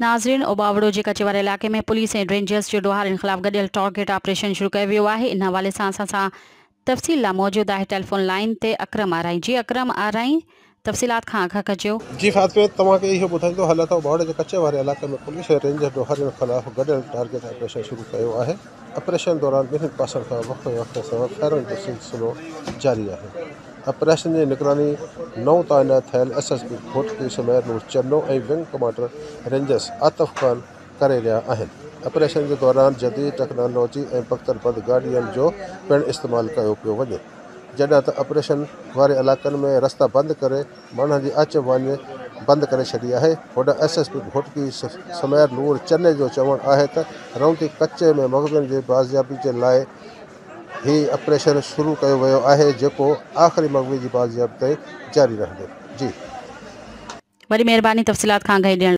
ناظرين اوٻاوڙو جي ڪچي واري علائقي ۾ پوليس ۽ رينجرز جو ڏوهارين خلاف گڏيل ٽارگيٽ آپريشن شروع ڪيو ويو آهي ان حوالي سان اسان سان تفصيل لا موجود آهي ٽيليفون لائين تي اڪرم آرائين جي اڪرم آرائين تفصيلات کان آگاهه ڪجو. جي فاطمه توهان کي اهو ٻڌائيندو هلان ته اوٻاوڙي جي ڪچي واري علائقي ۾ پوليس ۽ رينجرز ڏوهارين خلاف گڏيل ٽارگيٽ آپريشن شروع ڪيو آهي آپريشن دوران ٻنهي پاسن کان وقفي وقفي سان فائرنگ جو سلسلو جاري آهي آپريشن جي نگراني نئون تعينات ٿيل S S P Ghotki Sumair Noor Channo ۽ wing commander rangers Atif Khan ڪري رهيا آهن. آپريشن جي دوران جديد ٽيڪنالاجي ۽ بختربند گاڏين جو پڻ استعمال ڪيو پيو وڃي. جڏهن ته آپريشن واري علائقن ۾ رستا بند ڪري ماڻهن جي اچ وڃ بند ڪري ڇڏي آهي. هوڏانهن S S P Ghotki Sumair Noor Channi جو چوڻ آهي ته رونتي ڪچي ۾ مغوين جي بازيابي جي لاء هي آپريشن شروع ڪيو ويو آهي جيڪو آخري مغوي جي بازيابي تائين جاري رهندو. جي. وڏي مهرباني تفصيلات کان آگاهي ڏيڻ.